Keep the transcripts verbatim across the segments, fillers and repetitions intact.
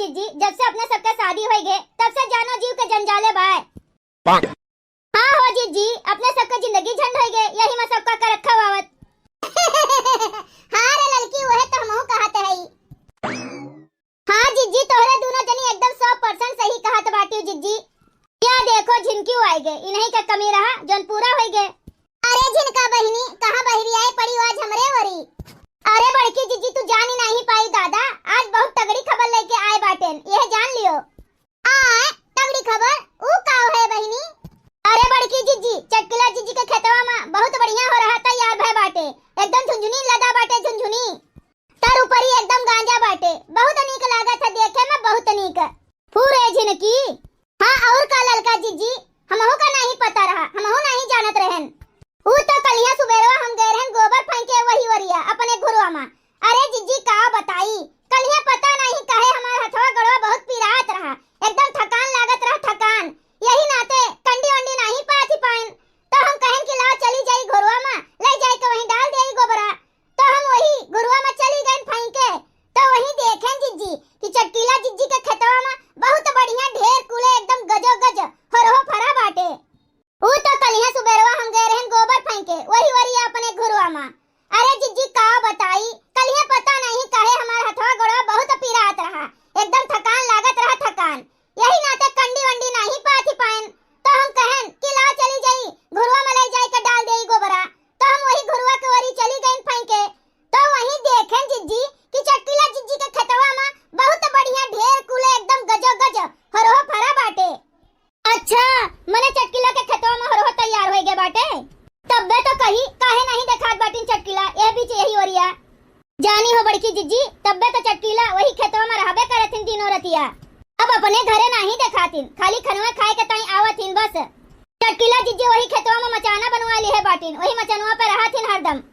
जी, जब से अपने सबके शादी होई गे, तब से जानो जीव के जंजाले बाय। हाँ हो जीजी, अपने सबके जिंदगी झंड होई गे, यही में सबका करत खवावत। हाँ रे ललकी, वहे तो हमहू कहत हई। हाँ जीजी, तोहरे दूनो जनी एकदम सौ percent सही कहत बाटी जीजी। या देखो झिनकियो आइ गे, इन्हीं के कमी रहा जौन पूरा होई गे। अरे झिनका बहिनी, कहाँ बहिरी आए पड़ी आज हमरे ओरी। अरे बड़की जीजी, तू जानी नाहीं पाई दादा, आज बहुत तगड़ी खबर लेके आए बाटेन, यह जान लियो। आए, तगड़ी खबर, ऊ का है बहिनी? अरे बड़की जीजी, चटकिला जीजी के खेतवा में बहुत बढ़िया हो रहा तैयार भय बाटे, एकदम झुनझुनी लदा बाटे, झुनझुनी। तर ऊपरी एकदम गांजा बाटे, बहुत नीक लागत है देखे में, बहुत नीक। फूरे झिनकी। हाँ, और का ललका जीजी, हमहू का नाहीं पता रहा, हमहू नाहीं जानत रहन। ऊ तो कलिया सुबेरवा हम गए रहन गोबर फेंके वही ओरिया अपने घुरवा मा। अरे जीजी का बताई, कलिया पता नाहीं काहे हमार हथवा गड़वा बहुत पिरात रहा, एकदम थकान लागत रहा, थकान। यही नाते कंडी वंडी नाहीं पाथी पाइन, तो हम कहन कि लाओ चली जाई घुरवा मा, ले जाए के वहीं डाल देई गोबरा। तो हम वही घुरवा मा चली गइन फेंके, तो वही देखेन जीजी कि चटकीला जीजी के खेतवा मा बहुत बढ़िया ढेर कुले एकदम गजो गज होरहो फरा बाटे। ऊ तो कलिया सुबेरवा हम गए रहन गोबर फेंके, वही वरी अपने घुरवा मा। अरे जीजी का बताई, कलिया पता नाहीं काहे हमार हथवा गोड़वा बहुत पिरात रहा, एकदम थकान लागत रहा, थकान। यही नाते कंडी वंडी नाहीं पाथी पाइन, तो हम कहन कि लाओ चली जाई घुरवा मा ले जाए के डाल देई गोबरा। तो हम वही घुरवा के ओरी चली गइन फेंके, तो वही देखेन जीजी कि चटकीला जीजी के खेतवा मा बहुत बढ़िया ढेर कुले एकदम गजो गज होरहो फरा बाटे। अच्छा, मने चटकीला के खेतवा मा होरहो तैयार होई गे बाटे। तब्बे तो कही, काहे नाहीं देखात बाटिन चटकीला एह बीच यही ओरिया। जानी हो बड़की जीजी, तब्बे तो चटकीला वही खेतवा मा रहबे करथिन दिनो रतिया। अब अपने घरे नाहीं देखातिन, खाली खनवा खाए के ताई आवथिन बस। चटकीला जीजी वही खेतवा मा मचाना बनवा लिहे बाटिन, वही मचनवा पे रहथिन हरदम।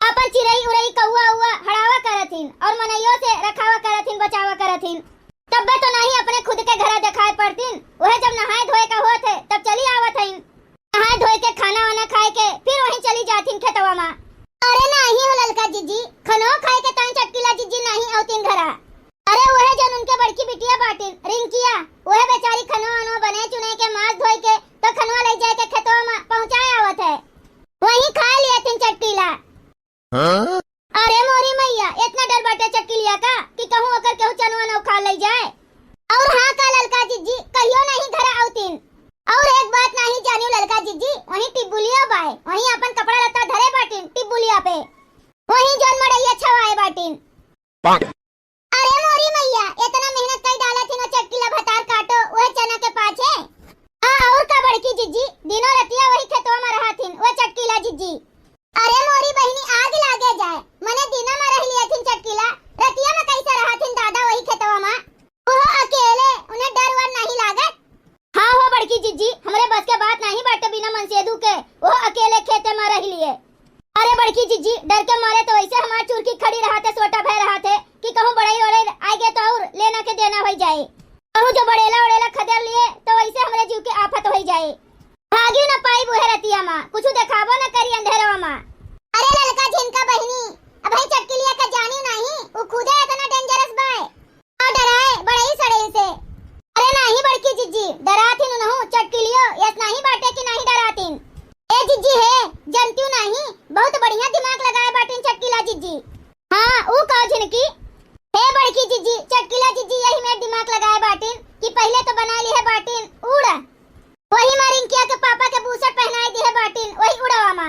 अपन चिरई उरई कौआ उआ हड़ावा करथिन और मनइयो से रखावा करथिन, बचावा करथिन। तब्बे तो नाहीं अपने खुद के घरा देखाए पड़तिन, वह जब नहाए धोए का होत है तब चली आवत हइन। नहाए धोए के खाना वाना खाए के फिर वहीं चली जाथिन खेतवा मा। अरे नाहीं हो ललका जीजी, खनो खाए के ताई चटकीला जीजी नाहीं आवतिन घरा। अरे वह जौन उनके बड़की बिटिया बाटिन रिंकिया, वह बेचारी खनो वनो बने चुने के मांस धोए के तो खनवा ले जाए के खेतवा मा पहुँचाए आवत है, वहीं खा लियथिन चटकीला। हाँ? अरे मोरी मैया, इतना डर बाटे चटकिलिया का कि कहूँ ओकर केहू चनवा न उखाड़ ले जाए। और हाँ का ललका जीजी, कहियो नाहीं घर आवतिन। और एक बात नाहीं जानियो ललका जीजी, वहीं टिब्बुलिया बाय, वहीं अपन कपड़ा लत्ता धरे बाटिन टिब्बुलिया पे, वहीं जौन मड़ैया छवाए बाटिन। अरे मोरी मैया, इतना मेहनत कई डालथिन वो चटकीला भतार काटो, वह चना के पाछे। आ, और का बड़की जीजी, दिनो रतिया वही खेतवा मा रहथिन, वो चटकीला जीजी। अरे मोरी बहिनी, आग लागे जाए, मने दिना मा रह लियथिन चटकीला, रतिया मा कैसे रहथिन दादा वही खेतवा मा? ओहो अकेले, उन्हें डर वर नाहीं लागत? हाँ हो बड़की जीजी, हमरे बस के बात नाहीं बाटे बिना मनसेधु के, ओहो अकेले खेते मा रह लिए। अरे बड़की जीजी, डर के मारे तो वैसे हमार चुरकी खड़ी रहत है, सोटा भय रहत है कि कहूँ बड़ई ओड़ई आइगे तो और लेना के देना होई जाए। कहूँ जो बड़ेला ओड़ेला खदेर लिए तो वैसे हमरे जीव के आफत होई जाए। भागी न पाई बुहे रतिया मा, कुछ देखाबो न करी अंधेरवा मा। अरे ललका झिनका बहिनी, अबहीं चटकिलिया का जानी नाहीं, उ खुदे इतना dangerous बाय। आ डराए बड़ई सड़ई से। अरे नाहीं बड़की जीजी, डराथिन उनहू, चटकिलियो यस नाहीं बाटे कि नाहीं डराथिन। ए जीजी हे, जनतियो नाहीं, बहुत बढ़िया दिमाग लगाए बाटिन चटकिला जीजी। हाँ, ऊ का झिनकी? हे बड़की जीजी, चटकिला जीजी यही में दिमाग लगाए बाटिन कि पहिले तो बनाए लिहे बाटिन उड़। वही मा रिंकिया के पापा के बूसट पहनाए दिहे बाटिन, वही उड़वा मा।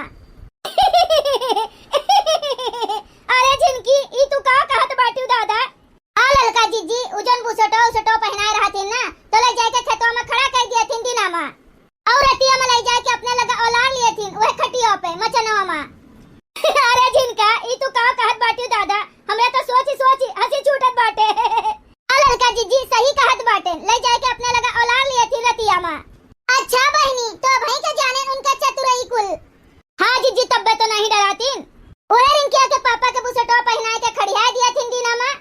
अरे झिनकी, ई तू का कहत बाटिउ दादा? आ ललका जीजी, उ जौन बुसटो उसटो पहिनाए रहथिन ना, तो ले जाए के खेतवा मा खड़ा कर दियथिन दिना मा। और रतिया मा ले जाए के अपने लगा ओलार लियथिन, उहे खटिया पे, मचनवा मा। अरे झिनका, ई तू का कहत बाटिउ दादा? हमरा तो सोची सोची हंसी छूटत बाटे। आ ललका जीजी, सही कहत बाटे, ले जाए के अपने लगा ओलार लियथिन रतिया मा। अच्छा बहिनी, तो अबहीं के जाने उनका चतुरई कुल। हाँ जीजी, तब्बे तो नाहीं डरातिन। उहे रिंकिया के पापा के बुसटवा पहिनाए के खड़ियाए दियथिन दिना मा।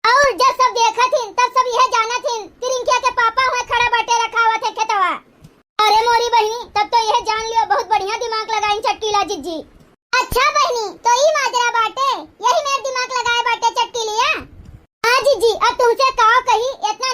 और जब सब देखथिन, तब सब यह जानथिन कि रिंकिया के पापा हुए खड़ा बाटे रखावत है खेतवा। अरे मोरी बहिनी, तब तो यह जान लियो बहुत बढ़िया दिमाग लगाइन चटकीला जीजी। अच्छा बहिनी, तो ई माजरा बाटे, यही में दिमाग लगाए बाटे चटकीलिया। हाँ जीजी, अब तुमसे का कही, इतना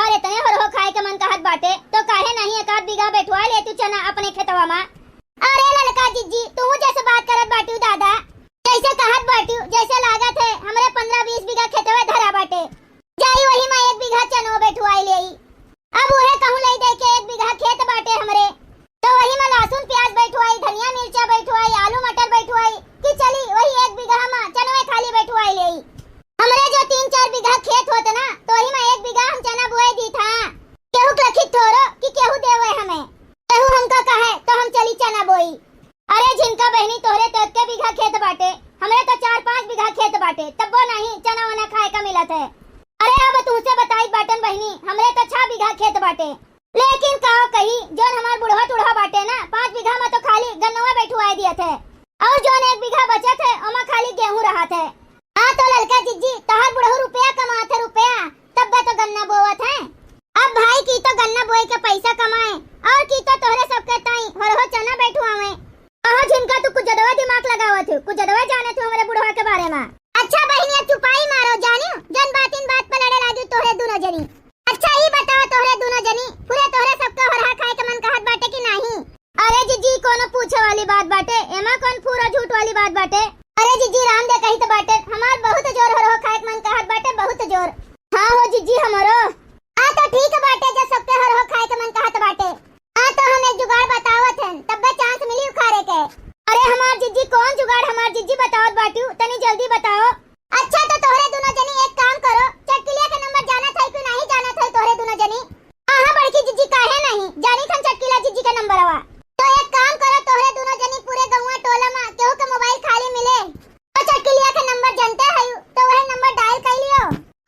अरे तने होरहो खाए के मन कहत बाटे, तो काहे नहीं एक आध बीघा बैठवा लेतू चना अपने खेतवा मा? अरे ललका जिज्जी, तू जैसे बात करत बाटिउ दादा, जैसे कहत बाटिउ, जैसे लागत है हमरे पन्द्रह बीस बीघा खेतवे धरा बाटे। जाई वही मा एक बीघा चनो बैठवाई लेई। अब उहे कहूँ लई दे के एक बीघा खेत बाटे हमरे, तो वही मा लहसुन प्याज बैठवाई, धनिया मिर्चा बैठवाई, आलू मटर बैठवाई, कि चली वही एक बीघा मा चनवे खाली बैठवाई लेई। हमरे जो तीन चार बीघा खेत होत ना, तो वही मा एक बीघा हम चना बोए दी था। केहू के लखी थोरो कि केहू देवे हमें, केहू हमका कहे तो हम चली चना बोई। अरे झिनका बहिनी, तोहरे तो एक्के बीघा खेत बाटे, हमरे तो चार पाँच बीघा खेत बाटे, तब्बो नहीं चना वना खाए का मिलत है। अरे अब तुहसे बताई बाटन बहिनी, हमरे तो छह बीघा खेत बाटे, लेकिन का कही, जौन हमार बुढ़वा टुढ़वा बाटे ना, पाँच बीघा मा तो खाली गन्नवा बैठवाए दियत है, और जौन एक बीघा बचत है, ओमा खाली गेहूं रहत है। हाँ तो ललका जिज्जी, तोहार बुढ़ऊ रुपया कमात है, रुपया, तब्बे तो गन्ना बोवत है। अब भाई की तो गन्ना बोए के पैसा कमाए, और की तो तोहरे सबके ताई होरहो चना बैठवावे। अहो झिनका, तू कुछ ज्यादा दिमाग लगावत हो, कुछ ज्यादा जानत हो हमरे बुढ़वा के बारे मा। अच्छा बहिनिया, चुपाई मारो जानियो, जन बातिन बात पर लड़े लागी तोहरे दुनो जनी। अच्छा ई बताओ तोहरे दुनो जनी, पूरे तोहरे सबके होरहा खाए के मन कहत बाटे कि नाही? अरे जिज्जी, कोनो पूछे वाली बात बाटे? एमा कौन पूरा झूठ वाली बात बाटे? अरे जिज्जी, राम दे कही तो बाटे, हमार बहुत जोर होरहो खाए के मन कहत बाटे, बहुत जोर। हाँ हो जिज्जी, हमरो। हाँ तो ठीक बाटे, जब सबके होरहो खाए के मन कहत बाटे। हाँ तो हम एक जुगाड़ बतावत हन, तब्बे चांस मिली उखाड़े के। अरे हमार जिज्जी, कौन जुगाड़ हमार जिज्जी बतावत बाटिउ, तनी जल्दी बताओ। अच्छा तो तोहरे दुनो जनी एक काम करो, चटकिलिया के नंबर जानत है कि नाही जानत है तोहरे दुनो जनी? हाँ हाँ बड़की जिज्जी, काहे नहीं, जानी थन चटकिला जिज्जी के नंबरवा। तो एक काम करो, तोहरे दुनो जनी पूरे गौवा टोला मा केहू के मोबाइल खाली मिले, तो चटकिलिया के नंबर जानते है, तो वह नंबर डायल कर लियो।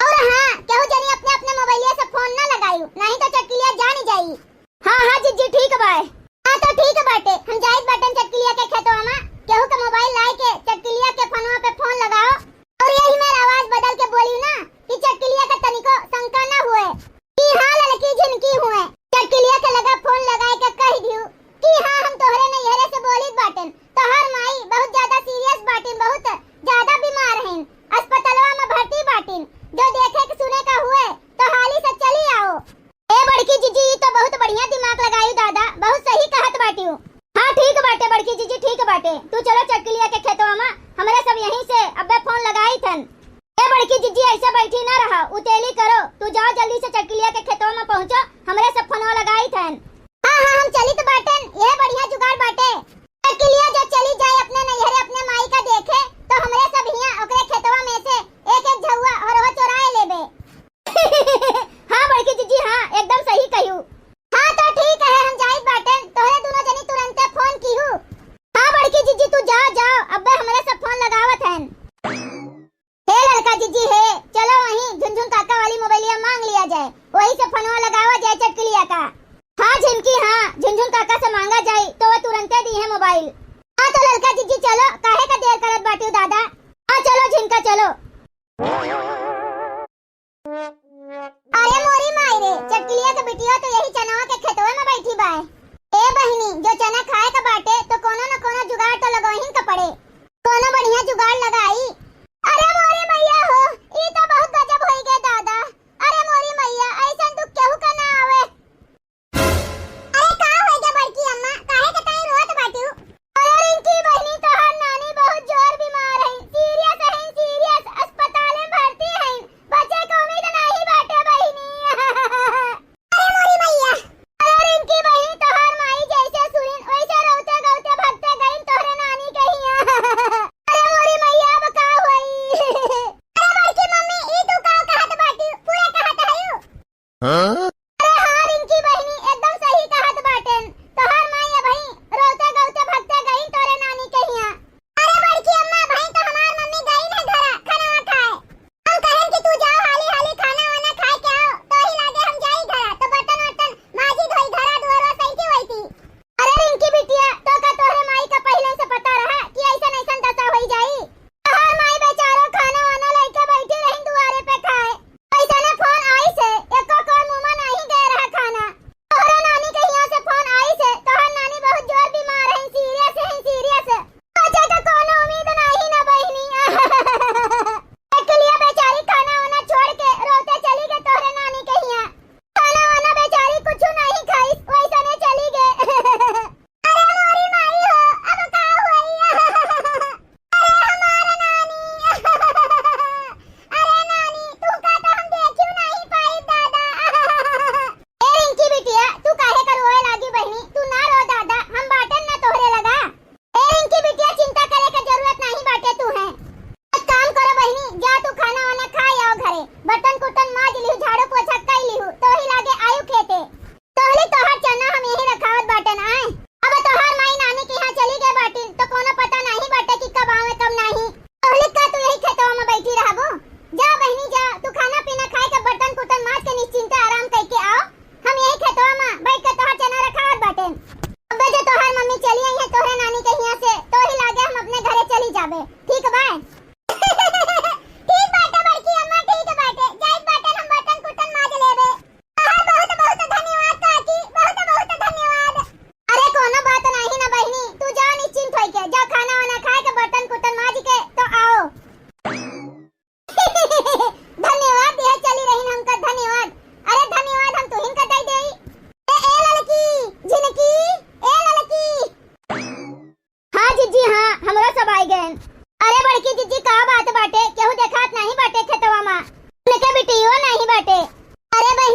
और हाँ, केहू जनी अपने अपने मोबाइलिया से फोन ना लगायू, नहीं तो चटकिलिया जानी जाई। हाँ हाँ जिज्जी, ठीक बाय। हाँ तो ठीक बाटे, हम जाइत बाटन चटकिलिया के खेतवा मा, केहू के मोबाइल लाए के चटकिलिया के फोनवा पे फोन लगाओ, और यही मेरा आवाज बदल के बोली ना कि चटकिलिया के तनिको शंका ना हुए कि हाँ ललकी झिनकी हुए। चटकिलिया के लगा फोन लगाए के कह दियो कि हाँ, हम तोहरे नैहरे से बोलित बाटन, तोहार माई बहुत ज्यादा सीरियस बाटिन, बहुत ज्यादा बीमार हईन, अस्पतालवा मा भर्ती बाटिन, जो देखे के सुने का हुए तो हाली से चली आओ। ए बड़की जिज्जी, ई तो बहुत बढ़िया दिमाग लगायू दादा, बहुत सही कहत बाटिउ। हाँ ठीक बाटे बड़की जिज्जी, ठीक बाटे, तू चलो चटकिलिया के खेतवा मा, हमरे सब यहीं से अब्बे फोन लगाइत हन। ए बड़की जिज्जी, ऐसे बैठी ना रहा, उतेली करो, तू जाओ जल्दी से चटकिलिया के खेतवा मा पहुँचो, हमरे सब फोनवा लगाइत हन। हाँ हाँ, हम चलित बाटन, यह बढ़िया जुगाड़ बाटे। चटकिलिया जो चली जाए अपने नैहरे अपने माई का देखे, तो हमरे सब हियाँ ओकरे खेतवा में से एक एक झउआ होरहो चोराए लेबे। हाँ बड़की जिज्जी, हाँ एकदम सही कहियो। हाँ तो ठीक है, हम जाइत बाटन, तोहरे दुनो जनी तुरंते फोन किहू। हाँ बड़की जिज्जी, तू जा, जाओ, अब्बे हमरे सब फोन लगावत हन। हे ललका जिज्जी हे, चलो वहीं झुनझुन काका वाली मोबाइलिया मांग लिया जाए, वही से फोनवा लगावा जाए चटकिलिया का। हाँ झिनकी हाँ, झुनझुन काका से मांगा जाए तो वह तुरंते दीहे मोबाइल। हाँ तो ललका जिज्जी चलो, काहे का देर करत बाटिउ दादा। हाँ चलो झिनका चलो। अरे मोरी माई रे, चटकिलिया के बिटिया तो यही चनवा के खेतवे मा बैठी बाय। ए बहिनी, जो चना खाए का बाटे तो कोनो न कोनो जुगाड़ तो लगवहिन का पड़े। कोनो बढ़िया जुगाड़ लगाई। अरे मोरी मैया हो, ई तो बहुत गजब होई गए दादा। अरे मोरी मैया, ऐसन दुख केहू का ना आवे। अरे का होई गए बड़की अम्मा, काहे के ताई रोत बाटिउ? अरे रिंकी बहिनी, तोहार नानी बहुत जोर बीमार है, सीरियस है, सीरियस, अस्पताल में भर्ती है, बचे के उम्मीद नहीं बाटे बहिनी। अरे मोरी मैया। अरे रिंकी बहिनी, तोहार माई जैसे सुनिन वैसे रोते गौते भगते गईन तोहरे नानी के हियां। अरे मोरी मैया, अब का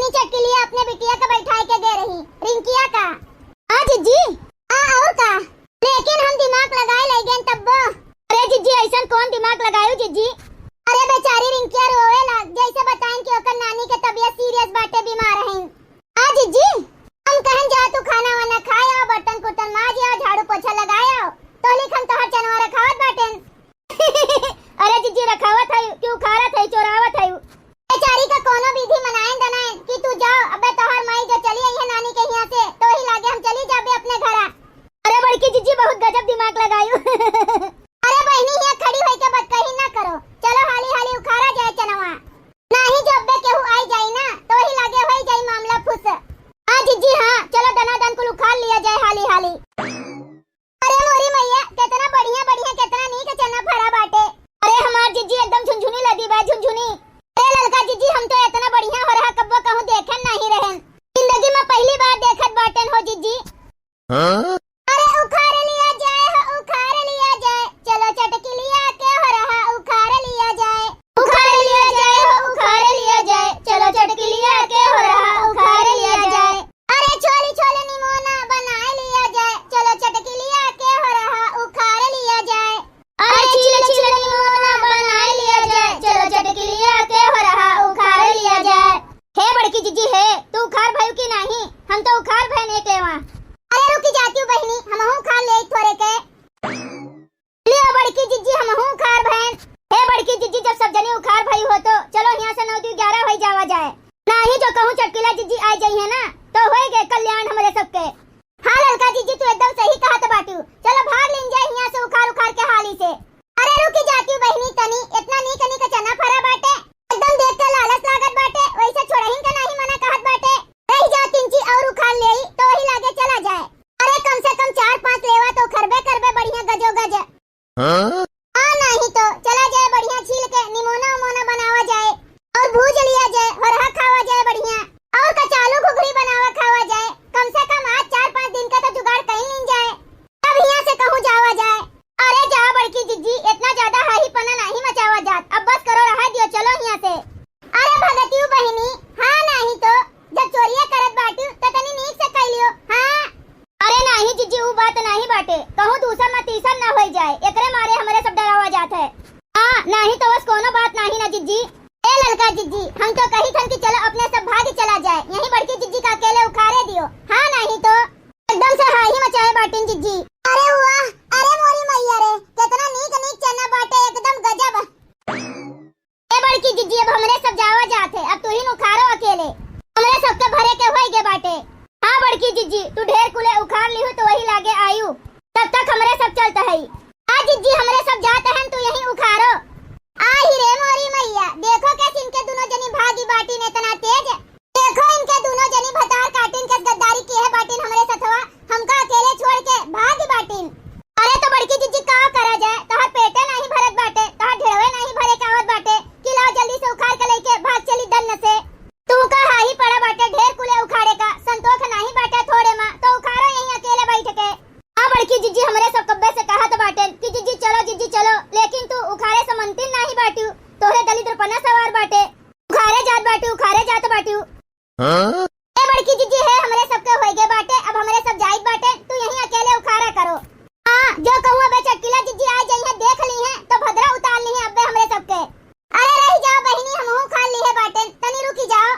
चटकिलिया अपने बिटिया का बैठाए के गए रही, रिंकिया का। हाँ जिज्जी। हाँ और का? लेकिन हम दिमाग लगाए लइ गए तब्बो। अरे जिज्जी, ऐसन कौन दिमाग लगायू जिज्जी? अरे बेचारी रिंकिया रोवे लाग, जैसे बताइन कि ओकर नानी के तबीयत serious बाटे, बीमार हईन। हाँ जिज्जी, हम कहन जा तू खाना वाना खाए आओ, बर्तन कुर्तन माज आओ, झाड़ू पोछा लगाए आओ, तोहली हम तोहर चनवा रखावत बाटेन। अरे जिज्जी, रखावत है कि उखाड़त है, चोरावत है? बेचारी का कोनो विधि मनाएन दनाएन कि तू जाओ, अबे तोहर माई जो चली आई है नानी के हियाँ से, तो ही लागे हम चली जाबे अपने घरा। अरे बड़की जिज्जी, बहुत गजब दिमाग लगायू। अरे बहिनी, हियाँ खड़ी होई के बतकही ना करो, चलो हाली हाली उखाड़ा जाए चनवा, नाही जो अबे केहू आई जाई ना, तो ही लागे होई जाई मामला फुस। हाँ जिज्जी हाँ, चलो दनादन कुल उखाड़ लिया जाए हाली हाली। अरे मोरी मैया, केतना बढ़िया बढ़िया, केतना नीक चना फरा बाटे। अरे हमार जिज्जी एकदम झुनझुनी लदी बा, झुनझुनी। अरे ललका जिज्जी, हम तो एतना बढ़िया होरहा कब्बो कहूँ देखेन नाही रहेन, जिंदगी में पहली बार देखत बाटेन हो जिज्जी। हाँ? अरे उखाड़ लिया जाए हो, उखाड़ लिया जाए, चलो चटकिलिया के होरहा उखाड़ लिया जाए। उखाड़ लिया जाए हो, उखाड़ लिया जाए, चलो चटकिलिया के होरहा उखाड़ लिया जाए। अरे छोली छोली निमोना बनाए लिया जाए, चलो चटकिलिया के होरहा उखाड़ लिया जाए। अरे छिल छिल निमोना बनाए लिया जाए, चलो चटकिलिया के होरहा उखाड़ लिया जाए। हे बड़की जिज्जी हे, तू उखाड़ भयू कि नाही? हम तो उखाड़ भयन एक लेवा। अरे रुकी जातिउ बहिनी, हमहू उखाड़ लेई थोरे के। लियो बड़की जिज्जी, हमहू उखाड़ भयन। हे बड़की जिज्जी, जब सब जनी उखाड़ भई हो तो चलो हियाँ से नौ दू ग्यारह होई जावा जाए। नाही जो कहूँ चटकिला जिज्जी आ जाई है ना, तो होई गए कल्याण हमरे सबके। हाँ ललका जिज्जी, तू एकदम सही कहत बाटिउ। चलो भाग लीन जाए हियाँ से उखाड़ उखाड़ के हाली से। अरे रुकी जातिउ बहिनी तनी, एतना नीक नीक चना फरा बाटे, एकदम देख के लालच लागत बाटे, वैसे छोड़हिन के नाही मना कहत बाटे। रही जाओ तिनची और उखाड़ लेई, तो वही लागे चला जाए। अरे कम से कम चार पाँच लेवा तो खरबे करबे बढ़िया गजो गज। हाँ? हाँ, नाही तो चला जाए बढ़िया छील के निमोना उमोना बनावा जाए और भूज लिया जाए, होरहा खावा जाए बढ़िया और कचालू घुघरी बनावा खावा जाए। कम से कम आज चार पाँच दिन का तो जुगाड़ कई लीन जाए, तब हियाँ से कहूँ जावा जाए। अरे जा बड़की जिज्जी, एतना ज्यादा हाही पना नाही मचावा जात, अब बस करो, रहा दियो, चलो हियाँ से। अरे भगतियू बहिनी, हाँ नाही तो जब चोरिया करत बाटिउ, त तनी नीक से कइ लियो। हाँ। अरे नाही जिज्जी, ऊ बात नाही बाटे। कहूँ दूसर न तीसर न होई जाए, एकरे मारे हमरे सब डरावा जात है। हाँ, नाही तो बस कोनो बात नाही ना जिज्जी। ए ललका जिज्जी, हम तो कही थन कि चलो अपने सब भाग चला जाए, यहीं बड़की जिज्जी का अकेले उखाड़े दियो। हाँ, नाही तो एकदम से हाही मचाए बाटिन जिज्जी। अरे वाह, अरे मोरी मैया रे, केतना नीक नीक चना बाटे, एकदम गजब। ए बड़की जिज्जी, अब हमरे सब जावा जात है, अब तू ही उखाड़ो अकेले। हमरे सबके भरे के होई गे बाटे। हाँ बड़की जिज्जी, तू ढेर कुले उखाड़ लिहू तो वही लागे आयु, तब तक हमरे सब चलत है। हाँ जिज्जी, हमरे सब जात हन, तू यहीं उखाड़ो। आही रे मोरी मैया, देखो कैसे इनके दुनो जनी भागी बाटिन एतना तेज। देखो इनके दुनो जनी भतार काटिन के गद्दारी किहे बाटिन हमरे सथवा, हमका अकेले छोड़ के भागी बाटिन। अरे तो बड़की जिज्जी का करा जाए, तोहर पेटे नाही भरत बाटे, तोहर ढेड़वे नाही भरे के आवत बाटे कि लाओ जल्दी से उखाड़ के लेके भाग चली दन्न से। तू का हाही पड़ा बाटे ढेर कुले उखाड़े का, संतोख नाही बाटे थोड़े मा, तो उखाड़ो यहीं अकेले बैठ के। हाँ बड़की जिज्जी, हमरे सब कब्बे से कहत बाटेन कि जिज्जी चलो, जिज्जी चलो, लेकिन तू उखाड़े से मनतिन नाही बाटिउ, तोहरे दलिद्र पना सवार बाटे, उखाड़े जात बाटिउ, उखाड़े जात बाटिउ। हाँ? ए बड़की जिज्जी हे, हमरे सबके होई गे बाटे, अब हमरे सब जाइत बाटे, तू यहीं अकेले उखाड़ा करो। हाँ, जो कहूँ अबे चटकिला जिज्जी आ जाई है, देख ली है, तो भद्रा उतार ली है अबे हमरे सबके। अरे रही जाओ बहिनी, हमहू उखाड़ ली है बाटे, तनी रुकी जाओ।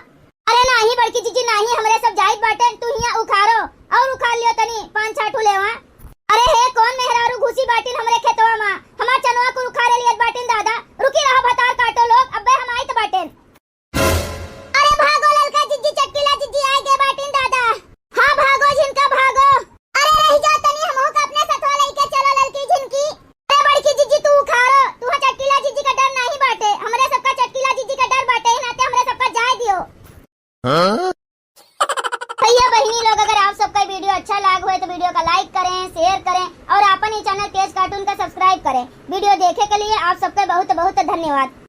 अरे नाही बड़की जिज्जी नाही, हमरे सब जाइत बाटे, तू हियाँ उखाड़ो और उखाड़ लियो तनी पाँच छह ठू लेवा। अरे हे, कौन मेहरारू घुसी बाटिन हमरे खेतवा मा, हमार चनवा कुल उखाड़े लियत बाटिन दादा, रुकी रहा भतार काटो लोग, अबे हम आइत बाटेन। अरे भागो ललका जिज्जी, चटकिला जिज्जी आइ गए बाटिन दादा। हाँ भागो झिनका भागो। अरे रहि जाओ तनी, हमहू का अपने सथवा लइके चलो ललकी झिनकी। अरे बड़की जिज्जी तू उखाड़ो, तू चटकिला जिज्जी का डर नाही बाटे, हमरे सबका चटकिला जिज्जी का डर बाटे, नाते हमरे सबका जाए दियो। हाँ? भैया बहिनी लोग, अगर आप सबका video अच्छा लाग होए तो video का like करें, share करें और आपन ई channel तेज cartoon का subscribe करें। Video देखे के लिए आप सबका बहुत बहुत धन्यवाद।